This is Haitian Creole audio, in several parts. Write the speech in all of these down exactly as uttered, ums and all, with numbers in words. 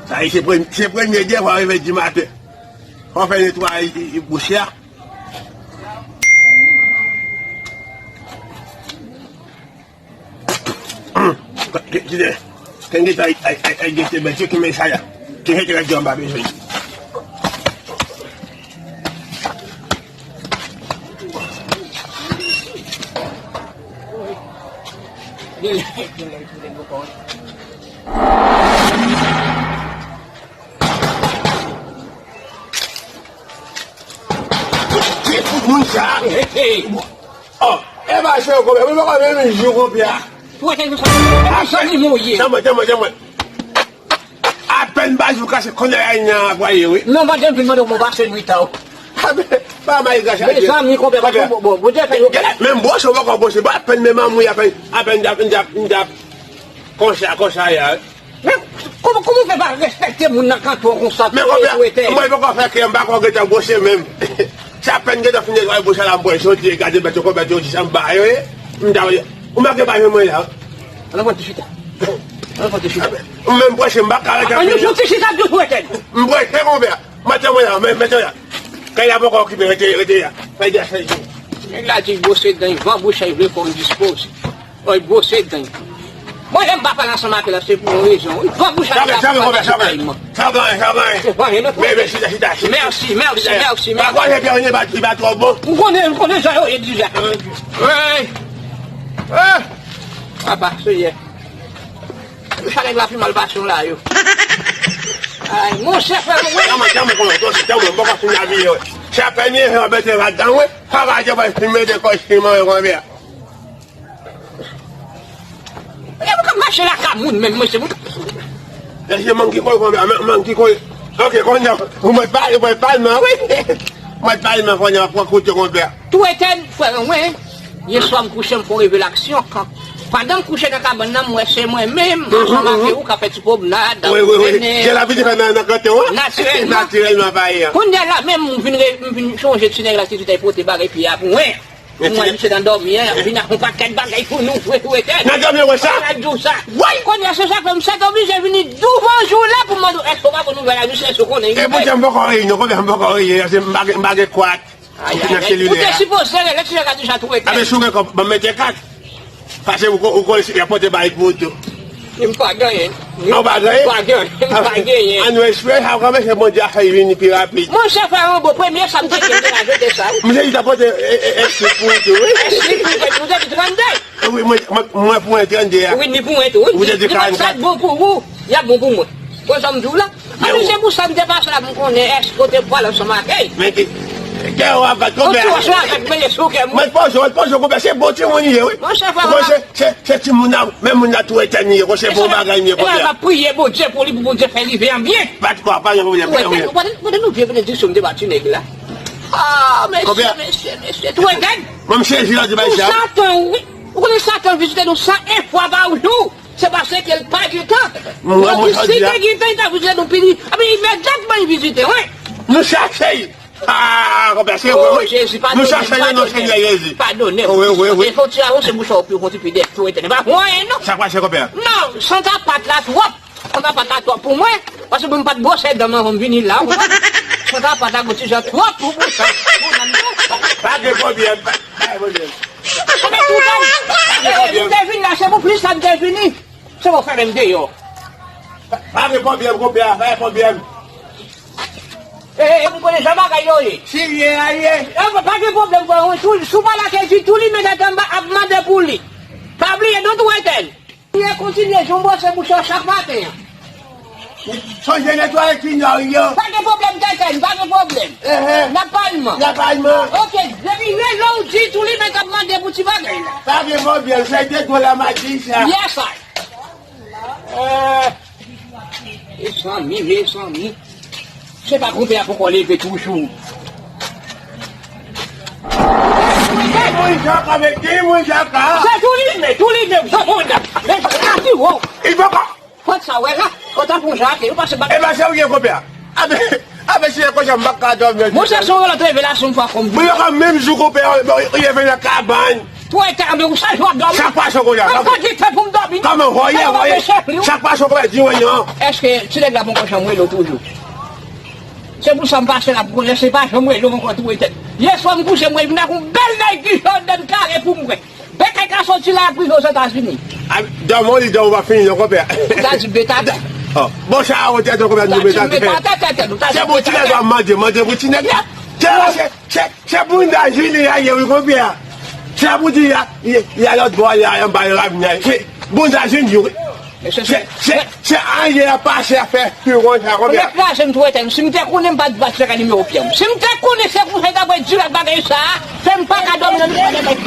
Sa se premye, se premye devwa rive dimaten. Fò fè netwayaj bouch la. Kite, kite, kite, ay, ay, ay, kite, men, kite, men, sa la. Kite, kite, kite, anba, bezwen. Ki fout moun sa? Hey, hey. Oh, e pa se yo konpè, mwen poko menm jou konpè a. Ou wè kèk sa? Zanmi mwen ye. Tanmwen, tanmwen, tanmwen. Apèn ba jou kase konnè a nan ap waye wi. Non, mwen te vin mande w mwen pase nwit an. Ba may gras a Dye. Mezanmi, konpè, bon, bon, bon, Bondye fè yo. Menm bwose w poko bwose, ba apèn menm anmwe apèn, apèn, apèn, apèn, apèn, konsa, konsa ya. Men, kòman, kòman w fè pa respekte moun nan kanto konsa? Men konpè, mwen poko fè kè, m pa ko gentan bwose menm. Se apèn gentan fin netwaye bouch la, m pral soti, gade bèt yo, konpè, yo di sa m ba yo ye. M ta, ou manke ba jwenn mwen la. Ann pran ti chita. Ann pran ti chita. Ou menm pwese, m pa ka rete. Ann nou fè ti chita dous ou etèn. M pwese, konpè. Mete mwen la, men, mete la. Kay la poko okipe, rete, rete la. Fè de fè jou. Nèg la di bwose dan, van bouch la, li vle fè w dispoze. Oy, bwose dan. Mwen, lè m pa pale ansanm ak la, se pou yon rezon. Wi, van bouch la, sa vle, sa vle, konpè, sa vle. Sa vle, sa vle. Se pa yon lòt. Men, men, chita, chita, chita. Mèsi, mèsi, mèsi, mèsi. Pa kwaze pye, li pa, li pa twò bon. M konnen, m konnen jan yo ye deja. Wi. Ah. Papa, Senyè. Sa nèg la pi mal pase w la yo. Ay, monchè, frè mwen. Tanmwen, tanmwen, konpè, tanmwen, tanmwen, m poko fin lavi yo. Sa fè mye, anbete ladan, wi. Papa, je pa fimen de kòch fimen, konpè. E pou k ap mache lakay moun menm, mesye, moun. Mesye, mank ki koy, konpè, mank ki koy. Ok, kounye a, ou mèt pale, ou mèt pale, non, wi. Ou mèt pale, non, kounye a, pran kote, konpè. Tou etèn, frè mwen, yè swa m kouche, m fè yon revelaksyon. Kan, pandan m kouche nan kabann nan, m wè se mwen menm, ansanm avè ou, k ap fè ti pwomnad, ap pwomennen. Wi, wi, wi. Gen lavi ki fè nan, nan kanton an. Natirèlman. Natirèlman, pa ayen. Kounye a la menm, m vin re-, m vin chonje ti nèg la ki te pote bagay pye a pou mwen. Mwen, misye nan dòmi an, y ap vin ak yon pakèt bagay pou nou, fwe, fwe, tèt. Nan dòmi an, wè sa? Sa di w sa. Woy! Kounye a, se sa k fè m sètoblije vini douvan jou la pou m mande w, èske w pa gon nouvèl a misye, èske w konnen li. E poutèt m poko reyini, konbyen m poko reyini, se m pa gen, m pa gen kwat. Ay, ay, ay. Ou te sipoze rele ti nèg la deja tou etèn. Abe, si w gen kòb, ban m mete kat. Pase ou ko-, ou konnen y ap pote bagay pou ou tou. M pa genyen. Ou pa genyen? M pa genyen. M pa genyen. An nou espere sa kanmenm, se Bondye a fè l vini pi rapid. Monchè, frè Ranbo, premye sa m te gen, m te ka jete sa, wi. Misye di ta pote, e, e, e, slip pou ou tou, wi. E, slip pou ou, nou te di trannde. E wi, mwen, mwen, mwen pou mwen trannde a. Wi, ni pou mwen tou, wi. Ou te di karannkat. Sa bon pou ou, y ap bon pou mwen. Konsa m di w la. Anben, se pou sa m te pase la pou m konnen èske w te pwale ansanm ak, ey. Men ki, kè w ap bat konbyen. Ou twò sou avèk mele sou kè m. Mwen poze, mwen poze konbyen, se bon timoun li ye, wi. Monchè, frè, se, se, se timoun nan, men moun nan tou etèn li ye, konsa se bon bagay li ye, konbyen. E la, m ap priye Bondye pou li, pou Bondye fè rive an byen. Pa t kwa, pa gen pwoblèm, pa gen pwoblèm. Ou konnen, konnen nou vye benediksyon m te ba ti nèg la. Ah, mesye, mesye, mesye, tou etèn. Mwen m sezi lè w di bagay sa. Satan, wi. Ou konnen Satan vizite nou san en fwa pa jou. Se paske l pa gen tan. Mwen, mwen, si te gen tan, li ta vizite nou pi. Anben, imedyatman, li vizite, wi. Nou chache l. Ah, konbyen, se vre, wi. Nou chache l nan non Senyè Jezi. Padone m. Wi, wi, wi. E fò ti avanse bouch ou pou yon ti pi dèyè tou etèn. Pa pran anyen, non. Sa k pase, konbyen? Non, sant a pat la twòp. Sant a pat la twòp pou mwen. Paske mwen m pa t bwose dan m anvan m vini la, ou konprann? Sant a pat la gon ti jan twòp pou bouch la. Pa gen pwoblèm, pa, pa gen pwoblèm. Ou te vin la, se pou plis sa m te vini. Se pou fè menm deyò. Pa gen pwoblèm, konpè, pa gen pwoblèm. E, e, e, m konnen jan bagay yo ye. Si ye a ye. E, pa gen pwoblèm, frè, wi, tou, si w pa lage di tou li menm ap mande pou li. Pa bliye non tou etèn. Kontinye, kontinye, jan w bwose bouch ou chak maten an. Sonje netwaye ti nò yo. Pa gen pwoblèm, Tètèn, pa gen pwoblèm. Ehe. N ap palman. N ap palman. Ok, depi rele w di tou li menm k ap mande pou ti bagay la. Pa gen pwoblèm, se de dola m a di sa. Yes, I. Eh, mezanmi, mezanmi. Se pa konpè a poko leve toujou. Ki moun sa ka, men ki moun sa ka? Se tou li menm, tou li menm, Jean Fonda. Men, men, ati, wo. Li poko. Kot sa, wè la? Kot sa pou jan ake, yo pase bak. E pa se ou ye konpè a? Abe, abe, si se konsa, m pa ka dòmi. Monchè, se yon lòt revelasyon m fè konm. Mwen yo ka menm jou konpè a, bon, yo vin nan kabann. Twete, men ou sa jwa dòmi. Sa pa chon konn ya. Mwen pa gen tan pou m dòmi non. Kòman voye voye? Sa pa chon konn di mwen non. Èske ti nèg la poko janm rele w toujou? Se pou sa m pase la pou konnen se pa janm rele w ankò twete. Yè swa m kouche mwen vin ak yon bèl Nike Jordan kare pou mwen. Bèkèl ka soti la ap rive Ozetazini. Dòmi li dòmi pa fini non konpè. Ou ta di beta. Bon sa a ou tèt konpè nou beta. Se pou ti nèg la mande mande pou ti nèg la. Se Se, se bounda Jili a ye wi konpè a. Se pou di a, y a lòt bò a, y a anba yo ravin a. Se bounda Jili wi. Se, se, se an ye a pase a fè pi konsa konpè a. Kraze m twete. Si m te konnen m pa t va chèche nimewo pye w. Si m te konnen se pou sa ta pral dirèk bagay sa a, fè m pa ka dòmi nan nivo de bèk.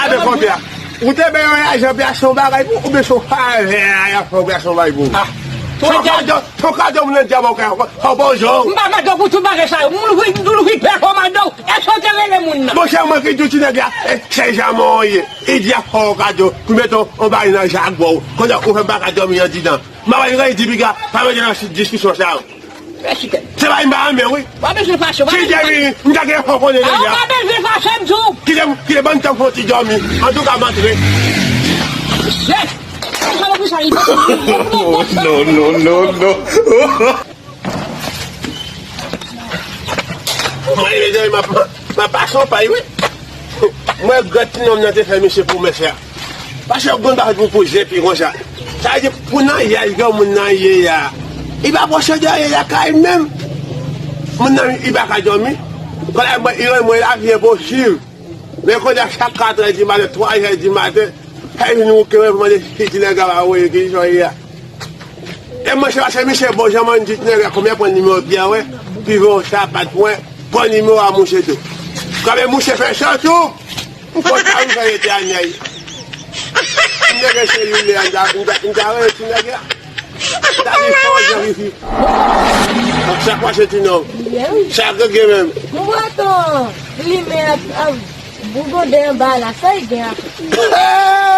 Abe konpè a. Ou te bay yon lajan pou y achte yon bagay pou ou, oubyen se yon favè a y ap fè w pou y achte yon bagay pou ou. Se yon kado, se yon kado moun nan dyab an kay ankò. Fò w pa w jan. M pa mande w pou tout bagay sa yo. Moun wi, moun wi pè kòmande w. Èske w te rele moun nan? Monchè, mwen ki di w ti nèg la, e, se jaman w ye. Li di ap fè w kado, pou mete w anba nan jak bò w. Kounye a ou fè m pa ka dòmi andidan. M pa wè li di piga, pa mete nan diskisyon sa yo. Se pa m pa renmen wi. Pa bezwen fache w. Si te vini, m ta gen fò konnen deja. Pa bezwen fache m di w. Kite m, kite ban m tan fè yon ti dòmi. Antouka m antre. Chèf. Oh, non, non, non, non. Mwen, mezanmi, m ap, m ap pase yon pay, wi. Mwen, gad ti nonm nan te fè misye pwomès la. Paske yon grann bagay pou poze pi konsa. Sa vle di, pou nan yaj granmoun nan ye a, li pa pwosede anyen lakay menm. Moun nan, li pa ka dòmi. Kòlè mwen, li rann mwen lavi enposib. Men kounye a, chak katrè di maten, twazè di maten, sa vin wouke mwen pou mande si ti nèg la pa voye ki jan ye a. E mwen se paske misye bon jan mwen di ti nèg la konbyen pran nimewo pye a wè, pi vo sa pa t mwen, pran nimewo a mouche tou. Kanmenm mouche fè chans ou, m konn sa m fè rete a nèg. M te gen selilè a, m ta, m ta, m ta rele ti nèg la. M ta di fò jan wifi. Sa k pase ti nonm? Byen wi. Sa k gen menm? M wè ton limen ap, ap bougonde anba la, sa y gen ap. Hey!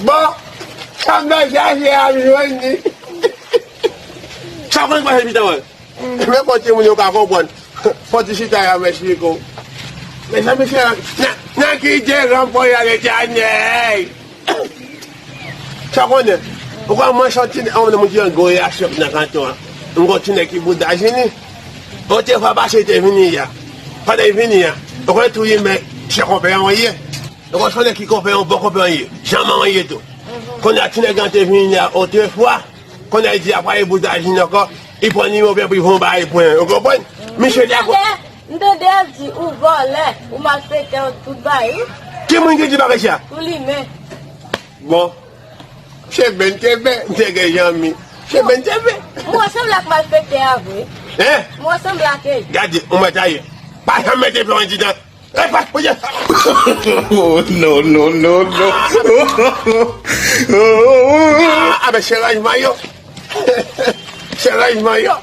Bon, sa m nan chache a m jwenn li. Sa w konn pase pita wè? Men bon timoun yo ka konprann. Fò ti chita ya m esplike w. Mezanmi, se nan, nan ki deranj pou y al Letènèl? Sa w konnen? Ou konnen mwen se yon ti nèg, yon moun ki gen gwo reyaksyon nan kanton an. M gon ti nèg ki bouda jini. Yon ti fwa pase te vini ya. Pandan l vini a, ou konnen tou li men se konpè an ye. Ou konnen se yon nèg ki konpè an, bon konpè an ye. Janm an ye tou. Kounye a ti nèg an te vini a otrefwa. Kounye a li di apre li bouda jini ankò. Li pran nimewo pye pou li voye yon bagay pou mwen. Ou konprann? Misye dakò. M tande, m tande ap di ou vòlè, ou malfektè, ou tout bagay wi. Ki moun ki di bagay sa? Tou limen. Bon. Se ben te ben, m te gen janmi. Se ben te ben. M wè sanble ak malfektè a vre. Hein? M wè sanble ak li. Gade, ou mèt aye. Pa janm mete pye w andidan. E pa, oye. Oh, non, non, non, non. Ah, ah, ben, se ranjman yo. Se ranjman yo.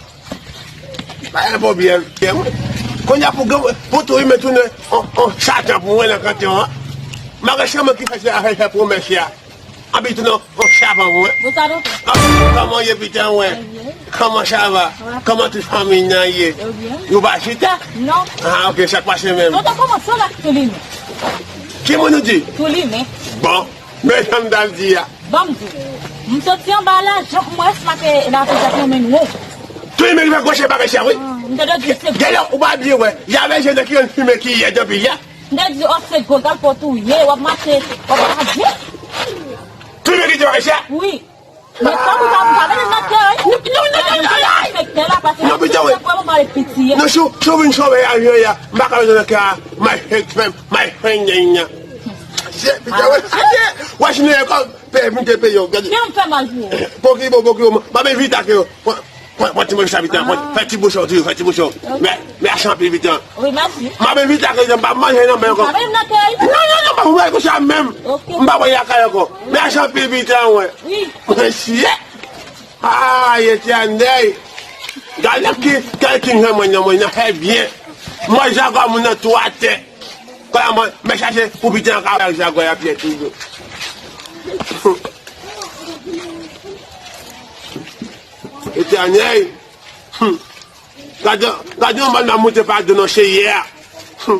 Pa gen pwoblèm. Kounye a pou gen, pou tou li men tounen on, on satan pou mwen nan kanton an. Malgre se mwen ki fè se afè fè pwomès la. Anpi tounen on satan pou mwen. Bon, sa tonton. Ah, kòman w ye pita mwen? Kòman sa va? Kòman tout fanmi nan ye? Yo pa chita? Non. Ah, ok, sa k pase menm? Tonton, kòman sa w la tou limen? Ki moun ou di? Tou limen. Bon. Men sa m t ap di a. Ban m di w. M soti anba la, jan m wè s m ap nan prizon pou mwen menm. Tou limen ki fè gwo chèf bagay sa wi. M te dwe di se. Gade ou pa bliye wè. Y avè jèn ki konn fimen ki yèd anpil ya. M te di w se gwo galpot ou ye, w ap mache, w ap mache. Tou limen ki di bagay sa? Wi. Men tankou sa m pa vle nan kè wi. Non, non, non, non, non. Sektè la pase. Non, pita wè. Mwen pale piti ye. Non, si w, si w vin sove avyon ya, m pa ka bezwen nan kè a. My head fam, my friend, nya, nya. Se pita wè. Wè si nou ye kòb. Pè, vin te peye w, gade. Kè m fè mal pou ou. Pokipo, pokipo, m ap envite ak yo. Pran, pran, pran ti manje sa vitan, pran, fè ti bouchon, ti, fè ti bouchon. Ok. Mè, mèsi anpil vitan. Wi, mèsi. M ap envite ak yo, m pa manje nan men ankò. Pa menm nan kay. Non, non, non, pa pou mwen konsa menm. Ok. M pa pran lakay ankò. Mèsi anpil vitan, wè. Wi. Mèsi. Ay, Etènèl. Gade ki, gade ki jwenn mwen nan, mwen nan fè byen. Mwen jaguar moun nan tou atè. Kòlè mwen, mwen chache pou piti an ka wè jaguar a pye toujou. Etènèl. Hmm. Gade, gade yon moun nan moute pa do nan cheye a. Hmm.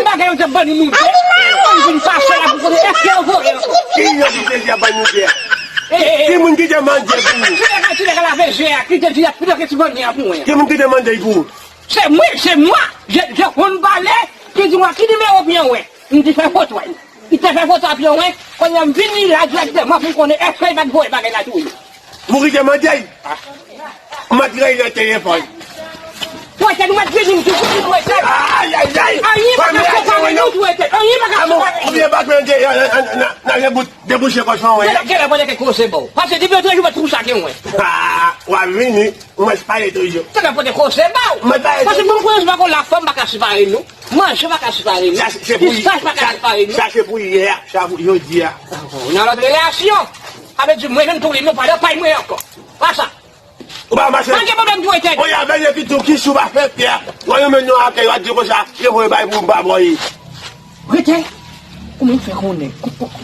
Yon bagay yo te ban nou, nou de. Mwen vin fache la pou konnen èske yo voye ankò. Ki yo ki te di a ban nou de a? Ki moun ki te mande pou nou? Ti nèg la, ti nèg la lave je a, ki te di a, pito ki ti bannè a pou mwen. Ki moun ki te mande pou ou? Se mwen, se mwen. Je, je konn pale, ki di mwen ki nimewo pye w wè. M di fè foto a. Li te fè foto a pye w wè. Kounye a m vini la dirèkteman pou m konnen èske li pa t voye bagay la tou. Pou ki te mande? Mwen te rele nan telefòn. Pwetèt, mwen te vin di pou li pwetèt. Ayayay! Anyen pa ka separe nou, pwetèt. Anyen pa ka separe nou. Oubyen pa mande nan rebout debouche kòchon wè. Genlè, genlè, mwen te koze ba w. Paske depi yo te jwe twousa ke mwen. W ap vini, mwen pale toujou. Genlè, mwen te koze ba w. Mwen pale toujou. Paske mwen konnen se pa kon la fanm pa ka separe nou. Manje pa ka separe nou. Sa se pou, distans pa ka separe nou. Sa se pou yè, sa pou jodi a. Nan lòt relasyon, sa vle di mwen menm tou li nou pa nan pay mwen ankò. Pa sa. Ou pa mache. Pa gen pwoblèm tou etèn. Oye, avè nèg ki tou ki sou pa fè pyè. Ou renmen nou akèy, ou di konsa, yo voye bay pou ba boy. Rete. Kòman w fè konnen?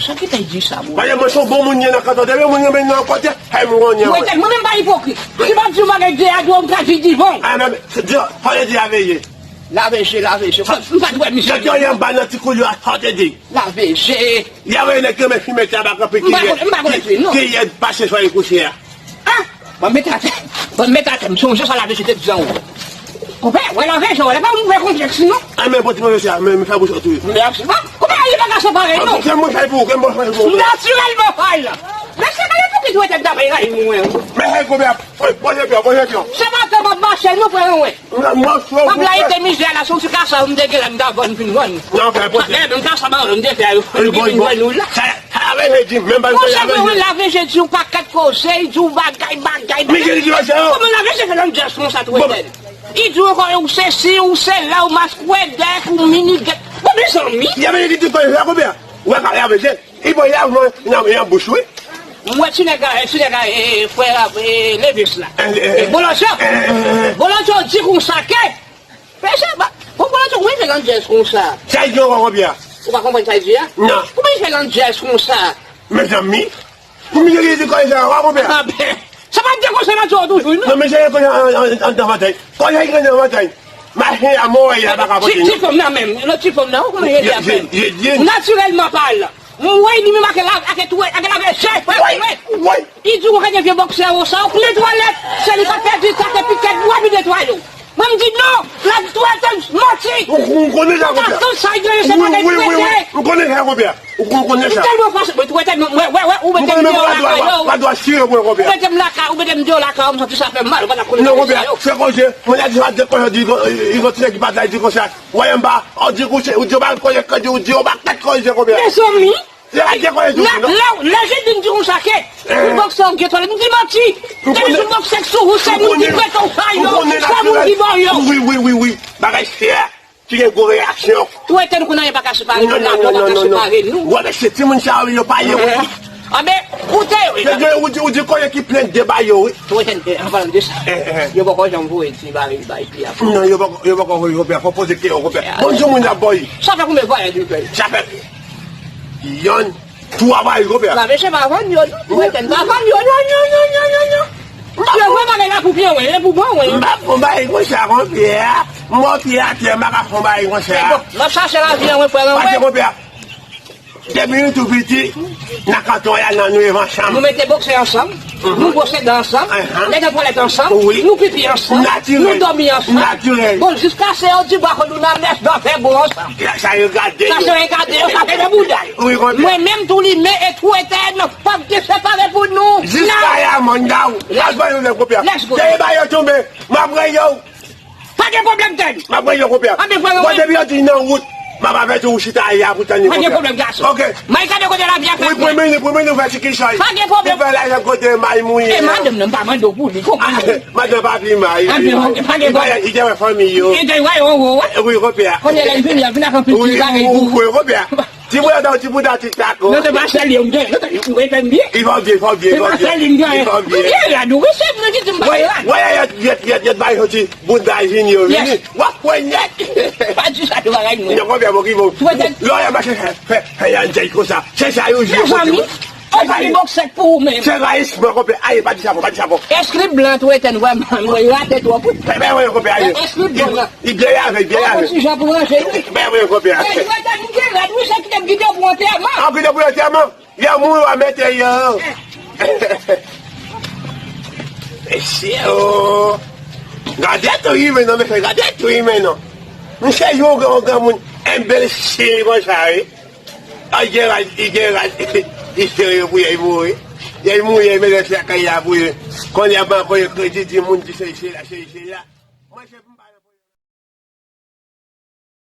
Sa ki fè di sa, bro? Paske mwen se yon bon moun ye nan kantò. Depi moun renmen nou an kote, hey, mwen konnen. Rete, mwen menm pa ipokrit. Si m ap di yon bagay de a, di w m ka di divan. A, men, di, fò yo di avè ye. Lave je, lave je. M pa t wè misye. Yo te anba nan ti koulye a, sa w te di. Lave je. Y ap voye nèg ki renmen fimen tabak anpil ki yè, ki yè pase swa li kouche a. Ah! Ban m met atè. Ban m met atè. M sonje sa lave je te di an ou. Konpè, wè lave je, wè, lè pa move konplèks, non. Ah, men pran ti move je a, men, men fè bouch ou tou. Mèsi. Bon, konpè, anyen pa ka separe nou. Kè mwen fè pou ou, kè mwen fè pou ou. Natirèlman, fay la. Mesye, gade pou ki dwe tèt dabay rayi mwen. Men, hey, konpè, Bonjou, bonjou, bonjou. Se maten m ap mache, nou frè mwen. M ap la ete mizè la, se yon ti kasa m te gen la, m ta vann vin vann. Non, frè, pote. Gade, m kasa ba yo, m te fè yo. Vin vann nou la. Sa, sa la vle di, menm pa sa la vle di. Lave je di yon pakèt koze, li di yon bagay, bagay, bagay. Men ki di yo sa yo? Kòman lave je fè landjès konsa tou etèn? Li di w ankò ou sesi, ou sela, ou maskwedèk, ou minigèt. Bon, mezanmi. Y ap vin di tout koze sa, konpè? Ou wè ka lave je? Li bon, li ap nan, nan, nan bouch, wi. M wè ti nèg la, ti nèg la, e, e, frè, e, Levis la. E, e, e, Bolotyo. E, e, e, e. Bolotyo di konsa ke. Mesye, ba, bon, Bolotyo, kòman li fè landjès konsa? Sa l di ankò, konpè? Ou pa konprann sa l di a? Non. Kòman li fè landjès konsa? Mezanmi, pou misye ki di kòlèj la, w a konpè? A ben, sa pa t de konsa nan tchò toujou, non? Non, mesye, kòlèj an, an, an, anndan vantay. Kòlèj ki anndan vantay. Machin a mò, y a pa ka pote, non. Ti fanm nan menm, lòt ti fanm nan, ou konnen je li ap fè. Natirèlman palan. M wè li menm ak la, ak tou, ak lave je, frè mwen. Wi, wi. Li di ou gade vye bòksè ou sa, ou plen twalèt. Se li k ap pèdi sa, se pikèt bwa li netwaye w. Mwen m di non, l ap twalèt, manti. Ou, ou konnen sa, konpè. Tout sa, li genyen, se bagay twete. Wi, wi, wi, wi. M konnen sa, konpè. Ou, ou konnen sa. M tèlman fache, mwen twete, mwen, wè, wè, ou mete m deyò lakay ou. Ou mete m lakay, ou mete m deyò lakay ou, m santi sa fè m mal, ou pa ta konnen sa yo. Non, konpè, se koze, mwen la di, di konsa, di, di konsa, di konsa. Wè, m pa, ou di kouche, ou di, ou pa konnen, ou di, ou pa tèt koze, konpè. Mezanmi. Lè, lè, lè je di m di konsa ke, pou bòksè w gen twalèt, m di manti. Te di bòksè sou ou, se moun ki prete w sa yo, se moun ki ba w yo. Wi, wi, wi, wi. Bagay chè, ki gen gwo reyaksyon. Tou etèn kounye a pa ka separe nou, la mò pa ka separe nou. Wè, mesye, timoun sa yo, yo pa ye, wi. Anben, ou te, ou di, ou di kote ki plen de ba yo, wi. Tou etèn, an palan de sa, yo poko janm voye ti bagay bay pi a. Non, yo poko, yo poko voye, konpè, fò poze ke yo, konpè. Bonjou, moun ap bay. Sa fè konbyen vwayaj ou fè? Sa fè yonn. Twa bay, konpè. Lave je pa vann yo, non. Tou etèn pa vann yo, non, non, non, non, non, non. Yo vre bagay la pou pye wen, e pou bon wen. M pa fon bay konsa, konpè. M wè pye atè, m pa ka fon bay konsa. Bon, m ap chache lavi an, wi, frè mwen. Pase, konpè. Depi nou tou piti, nan kanton y al nan nou ev ansanm. Nou mete bokse ansanm, nou bwose dan ansanm, Ahan. Lè nan twalèt ansanm, Wi. Nou pipi ansanm, Natirèl. Nou dòmi ansanm. Natirèl. Bon, jiskaske yo di bwa kodouna mès dwa fè bon ansanm. Sa yo gade Sa yo. Se regade yo, sa fè nan bouda yo. Wi, kontan. Mwen menm tou li men e tou etèn, fòk te separe pou nou. Jiska Yamandaw. Let's go. Let's go. Dèyè ba yo tonbe, m ap range w. Pa gen pwoblèm, Tèn. M ap range w, konpè. Anben, frè, Bon, depi yo di nan wout, m ap avèti w chita a pou tann li, Pa gen konpè. Pwoblèm, gason. Ok. Mwen gade kote lavi a fè Wi, mwen. Premye, premye nou fè ti kichòy. Pa gen pwoblèm. Pou fè lajan kote may mouye. E madanm nan pa mande w pou li, konpè. Madanm pa pi may. Anben, ok, pa gen Li pwoblèm. Li gen fanmi yo. E gen wè, wè, wè. Wi, konpè. Kote lè l vini, l vin ak anpil Wi, ti bagay wi, pou wi, konpè. Ti bouda, ti bouda, ti tako. Non, se pa sèl li, m gen. Non, se, ou wè, fè m byen. Li fè byen, li fè byen, Se li pa fè sèl li, m gen. Li fè byen. Li rad, wi, se mwen ki di m pa Wè, rad. Wè, yèt, yèt, yèt, yèt, bay soti. Bouda Junior vini. Yes. W ap pran nèt. Pa di sa tou bagay mwen. Yo konpè bon ki bon. Lò y ap mache fè, fè, fè yon jèj konsa. Se sa yo jwe Mezanmi, kote. Ou pa gen bòksèt pou ou menm. Se rayisman konpè. Aye, pa di sa bon, pa di sa bon. Eskri blan tou etèn vrèman, mwen rate twòp. Fè, fè, fè, konpè, aye. Eskri blan nan. Li byen lave, byen lave. Ti jan pou ranje, wi. Fè, fè, konpè. E jwèt a nou gen rad, wi, se ki te gide pou antèman. An gide pou antèman. Yo mouri w a mete yo. Mesye, oh. Gade tou imen non, mesye, gade tou imen non. Misye yon gran, yon gran moun enbesil konsa, wi. A, li gen rad, li gen rad. Li sere pou y mouri. Y mouri, y mete lakay la pou yo. Kounye a ban kote kredi, di moun di se, se la, se, se la. Mwen se